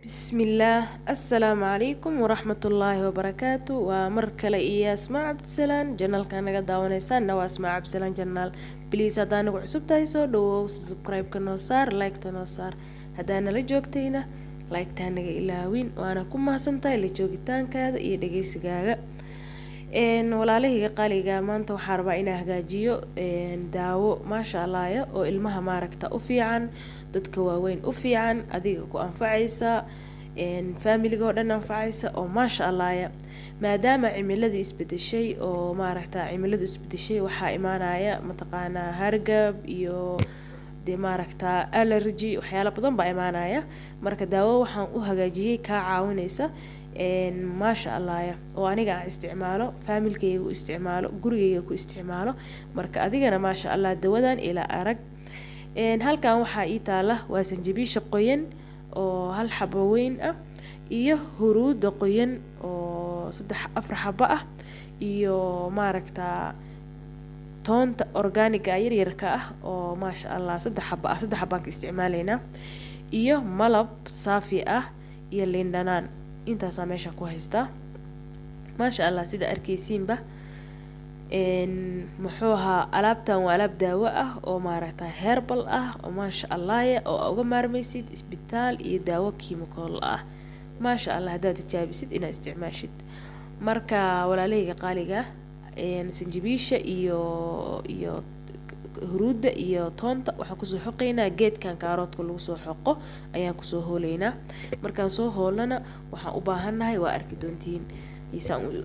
Bismillaah, assalaamu calaykum waraxmatullaahi wabarakaatu. Waa mar kale iyo Asmaa Cabdisalaan. Channelka naga daawanaysaanna waa Asmaa Cabdisalaan channel. Please, haddaa nagu cusub tahay, soo dhawow, subscribe-ka noo saar, like-ta noo saar. Haddaa nala joogtayna, like-taa naga ilaawin. Waana ku mahadsan tahay la joogitaankaada iyo dhageysigaaga. Walaalahayga qaaliga, maanta waxaa rabaa inaa hagaajiyo daawo, maasha Allah, oo ilmaha maaragta u fiican, dadka waaweyn u fiican, adiga ku anfacaysa, familiga oo dhan anfacaysa, oo maasha Allah. Maadaama cimiladii isbedeshay, oo maaragta cimiladu isbedeshay, waxaa imaanaya, mataqaanaa, hargab iyo dee maaragta allergy, waxyaalo badan baa imaanaya. Marka daawo waxaan u hagaajiyey kaa caawinaysa, maasha Allah, oo aniga aan isticmaalo, familkayga u isticmaalo, gurigayga ku isticmaalo. Marka adigana, maasha Allah, dawadan ila arag. Halkan waxaa ii taala waa sanjabiisha qoyan oo hal xabo weyn ah, iyo huruuda qoyan oo saddex afar xabo ah, iyo maaragta toonta organiga yaryarka ah oo, maasha Allah, saddex xabo ah. Saddex xabaan ka isticmaalaynaa, iyo malab saafi ah iyo liin dhanaan. Intaasaa meesha ku haystaa, maasha Allah. Sida arkaysiinba, muxuu ahaa, alaabtan waa alaab daawo ah oo maaragta herbal ah, oo maasha Allah, oo uga maarmaysid isbitaal iyo daawo chemical ah. Maasha Allah, haddaad tijaabisid inaad isticmaashid. Marka walaalahayga qaaliga, sanjabiisha iyo huruudda iyo toonta waxaan kusoo xoqaynaa geedkan kaaroodka lagu soo xoqo ayaan kusoo hoolaynaa. Markaan soo hoolana, waxaan u baahannahay waa arki doontiin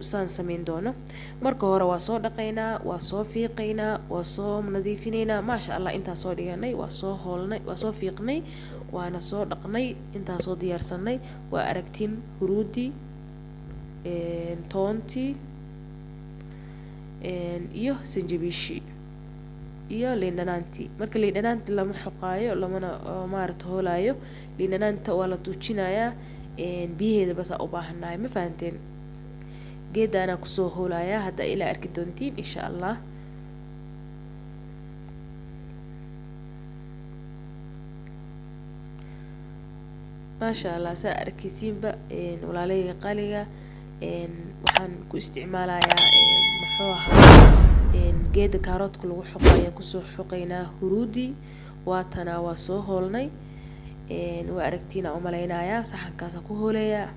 saan samayn doono. Marka hore waa soo dhaqaynaa, waa soo fiiqaynaa, waa soo nadiifinaynaa, maasha Allah. Intaa soo dhiganay, waa soo hoolnay, waa soo fiiqnay, waana soo dhaqnay, intaa soo diyaarsanay. Waa aragtiin huruuddii, toontii iyo sanjabiishii iyo liin dhanaantii. Marka liin dhanaanta lama xoqaayo, lamana maarata hoolaayo. Liin dhanaanta waa la tuujinayaa, biyaheeda basaa u baahannahay. Ma fahanteen? Geedaanaa kusoo hoolayaa, hadda ilaa arki doontiin, insha Allah. Maasha Allah, saa arkaysiinba, walaalahayga qaaliga, waxaan ku isticmaalayaa, muxuu ahaa, geeda kaaroodka lagu xoqo ayaan kusoo xoqaynaa huruudii. Waatanaa, waa soo hoolnay, waa aragtiina umalaynayaa. Saxankaasaan ku hoolayaa.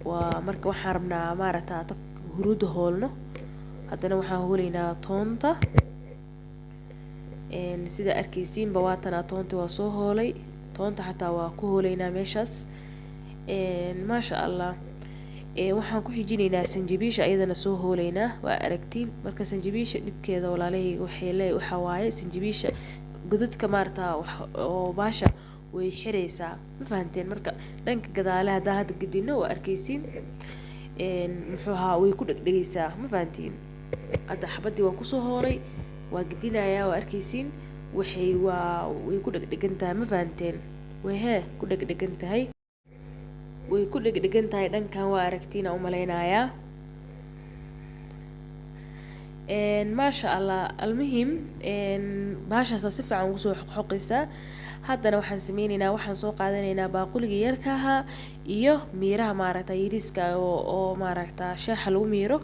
Waa marka waxaan rabnaa maaragta huruudda hoolno, haddana waxaan hoolaynaa toonta. Sida arkaysiinba, waatanaa toonta waa soo hoolay. Toonta xataa waa ku hoolaynaa meeshaas, maasha Allah. Waxaan ku xijinaynaa sanjabiisha, iyadana soo hoolaynaa, waa aragtiin. Marka sanjabiisha dhibkeeda, walaalahayga, waxay lee waxaa waaye sanjabiisha godadka maarata oo baasha way xiraysaa. Ma fahanteen? Marka dhanka gadaale haddaa hadda gedino, waa arkaysiin, muxuu ahaa, way ku dhegdhegaysaa. Ma fahantiin? Hadda xabadii waan kusoo hoolay, waa gedinayaa, waa arkaysiin, waxay waa way ku dhegdhegan tahay. Ma fahanteen? Way hee ku dhegdhegan tahay, way ku dhegdhegan tahay dhankan, waa aragtiina umalaynayaa, maasha Allah. Almuhim, bahashaasaa si fiican ugu soo xoqxoqaysaa. Haddana waxaan sameyneynaa, waxaan soo qaadanaynaa baaquliga yarka ahaa iyo miiraha maaragta yariiska oo maaragta shaaxa lagu miiro.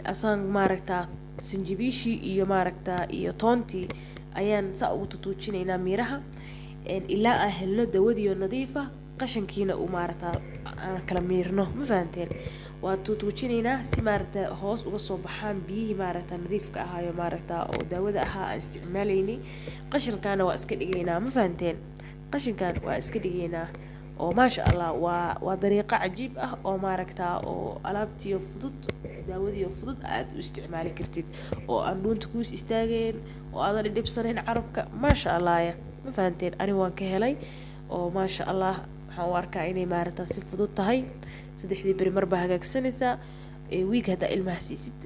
Asaan maaragta sanjabiishii iyo maaragta iyo toontii ayaan saa ugu tutuujinaynaa miiraha ilaa aan helno dawadii oo nadiif ah, qashankiina uu maaragta aan kala miirno. Ma fahanteen? Waa tuutuujinaynaa si maaragta hoos uga soo baxaan biyihii maaragta nadiifka ahaayo, maaragta oo daawada ahaa aan isticmaalaynay. Qashinkaana waa iska dhigaynaa. Ma fahanteen? Qashinkan waa iska dhigaynaa, oo maasha Allah, waa dariiqo cajiib ah oo maaragta oo alaabtiyo fudud, daawadiyo fudud aad u isticmaali kartid, oo aan dhuunta kuus istaageen, oo aadan dhibsanayn carabka, maasha Allah. Ma fahanteen? Ani waan ka helay, oo maasha Allah, waxaan u arkaa inay maaragta si fudud tahay. Saddexdii beri mar baa hagaagsanaysaa, wiig haddaa ilmaha siisid,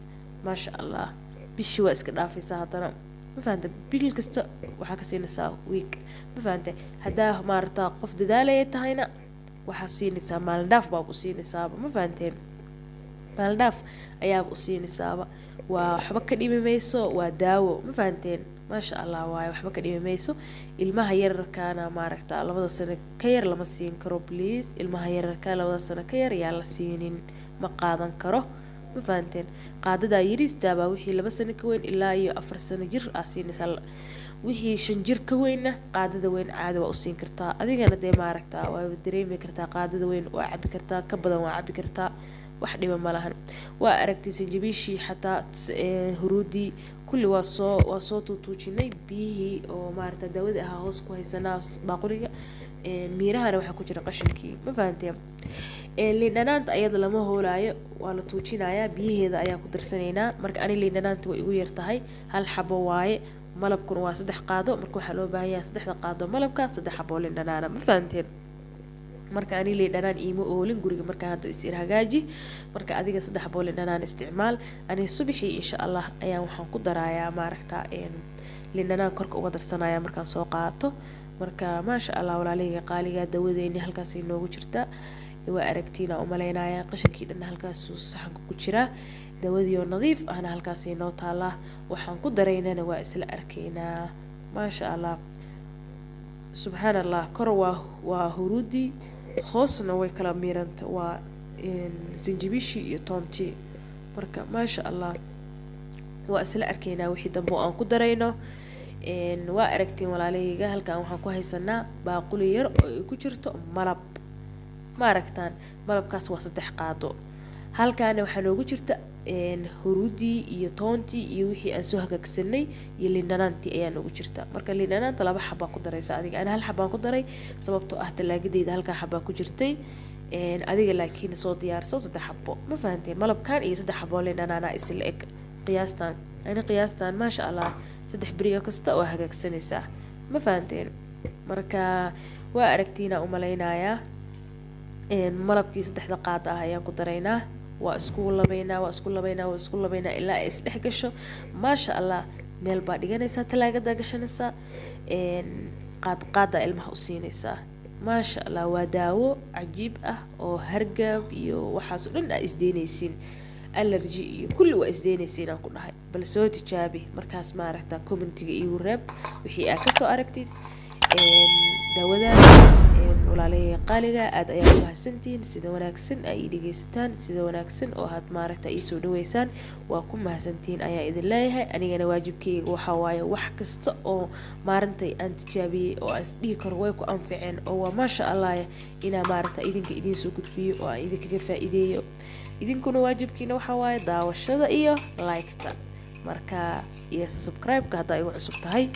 maasha Allah, bishii waa iska dhaafaysaa haddana. Ma fahante? Bil kasta waxaa ka siinaysaa wiig. Ma fahante? Haddaa maaragta qof dadaalaya tahayna, waxaa siinaysaa maalin dhaaf baaba u siinaysaaba. Ma fahanteen? Maalin dhaaf ayaaba u siinaysaaba, waa waxba ka dhimi mayso, waa daawo. Ma fahanteen? Maasha Allah waaye, waxba ka dhimi mayso. Ilmaha yararkaana maaragta 2 sano ka yar lama siin karo. Please, ilmaha yararka 2 sano ka yar yaa la siinin, ma qaadan karo. Ma fahanteen? Qaadadaa yariistaabaa wixii 2 sano ka weyn ilaa iyo 4 sano jir aa siinaysaa. Wixii 5 jir ka weynna qaadada weyn caadi waa u siin kartaa. Adigana dee maaragta waa dareemi kartaa, qaadada weyn waa cabi kartaa, ka badan waa cabi kartaa, wax dhiba ma lahan. Waa aragtay sanjabiishii, xataa huruudii kulli waa soo tuutuujinay. Biyihii oo maaragta daawadii ahaa hoos ku haysanaa baaquliga, miirahana waxaa ku jira qashinkii. Ma fahanteen? Liin dhanaanta ayada lama hoolaayo, waa la tuujinayaa, biyaheeda ayaa ku darsanaynaa. Marka ani liin dhanaanta way igu yar tahay, 1 xabo waaye. Malabkuna waa 3 qaado. Marka waxaa loo baahan yahay 3da qaado malabka, 3 xabo liin dhanaana. Ma fahanteen? Marka ani liin dhanaan iima oolin guriga, marka hadda is ir hagaaji. Marka adiga 3 xabo liin dhanaan isticmaal. Ani subaxii insha Allah ayaan waxaan ku darayaa maaragta liin dhanaan korka uga darsanaya markaan soo qaato. Marka maasha Allah walaalahayga qaaliga, dawadeeni halkaas inoogu jirta, waa aragtiina u malaynaya. Qashinkii dhan halkaasuu saxanka ku jiraa, dawadii oo nadiif ahna halkaas inoo taalaa. Waxaan ku daraynana waa isla arkaynaa. Maasha Allah, subxaan Allah, kor waa huruudii, hoosna way kala miiranta, waa sanjabiishii iyo toontii. Marka maasha Allah waa isla arkaynaa wixii dambe oo aan ku darayno. Waa aragtiin walaalahayga, halkan waxaan ku haysanaa baaquli yar oo ay ku jirto malab. Ma aragtaan? Malabkaas waa 3 qaado. Halkaana waxaa noogu jirta huruudii iyo toontii iyo wixii aan soo hagaagsanay iyo liin dhanaantii ayaa noogu jirta. Marka liin dhanaanta 2 xabaa ku daraysa adiga. Ana 1 xabaan ku daray, sababtoo ah talaagadeyda halkaa xabaa ku jirtay. Adiga laakiin soo diyaarso 3 xabo. Ma fahanteen? Malabkan iyo 3 xabo liin dhanaana isla eg qiyaastan. Ani qiyaastan maasha Allah 3 beriyo kasta waa hagaagsanaysaa. Ma fahanteen? Marka waa aragtiina u malaynayaa. Malabkii 3da qaada ah ayaan ku daraynaa, waa isku labaynaa, waa isku labaynaa, waa isku labaynaa ilaa ay isdhex gasho. Maasha Allah, meel baa dhiganaysaa, talaagada gashanaysaa, qaad qaada ilmaha u siinaysaa. Maasha Allah, waa daawo cajiib ah oo hargab iyo waxaas oo dhan aa isdeynaysiin, allergy iyo kulli waa isdeynaysiin aan ku dhahay. Bal soo tijaabi, markaas maaragta commentiga iigu reeb wixii aad kasoo aragtid daawadan. Walaalahayga qaaliga, aad ayaa u mahadsantihiin sida wanaagsan ay ii dhegeysataan, sida wanaagsan oo aad maaragta ii soo dhaweysaan. Waa ku mahadsantihiin ayaa idin leeyahay. Anigana waajibkayga waxaa waaye wax kasta oo maarintay aan tijaabiyey oo aan isdhihi karo way ku anficeen oo waa maasha Allah inaa maaragta idinka idiin soo gudbiyo oo aan idinkaga faa'iideeyo. Idinkuna waajibkiina waxaa waaye daawashada iyo like-ta, marka iyo subscribe-ka haddaa igu cusub tahay.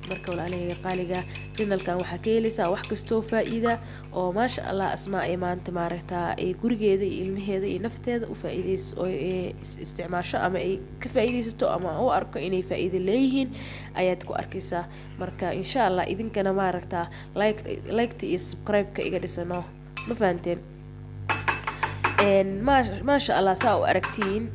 Marka walaalahayga qaaliga, channelkan waxaa ka helaysaa wax kastoo faa-iida oo maasha Allah Asmaa ay maanta maaragta ay gurigeeda iyo ilmaheeda iyo nafteeda u faa-iideyso oo isticmaasho ama ay ka faa-iideysato ama u arko inay faa-iido leeyihiin ayaad ku arkaysaa. Marka insha Allah idinkana maaragta like-ta iyo subscribe-ka iga dhisano. Ma fahanteen? Maasha Allah, saa u aragtiin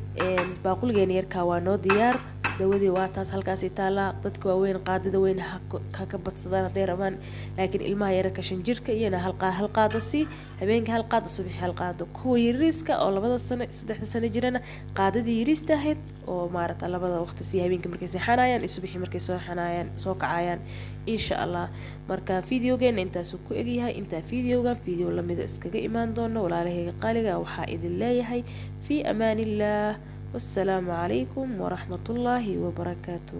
baaquligeena yarkaa waa noo diyaar. Dawadii waa taas halkaasay taalaa. Dadka waaweyn qaadada weyn ha ka badsadaan hadday rabaan, laakiin ilmaha yararka 5 jirka iyana hal qaado sii, habeenka 1 qaado, subaxii 1 qaado. Kuwa yariiska oo 2 sano 3da sano jirana qaadadii yariista ahayd oo maaragta 2da waqti sii, habeenkii markay seexanayaan iyo subaxii markay soo xanayaan soo kacayaan insha Allah. Marka videogeena intaasuu ku egyahay. Intaa videogan video lamida iskaga imaan doono, walaalahayga qaaliga, waxaa idin leeyahay fii amaanillaah. والسلام عليكم ورحمة الله وبركاته.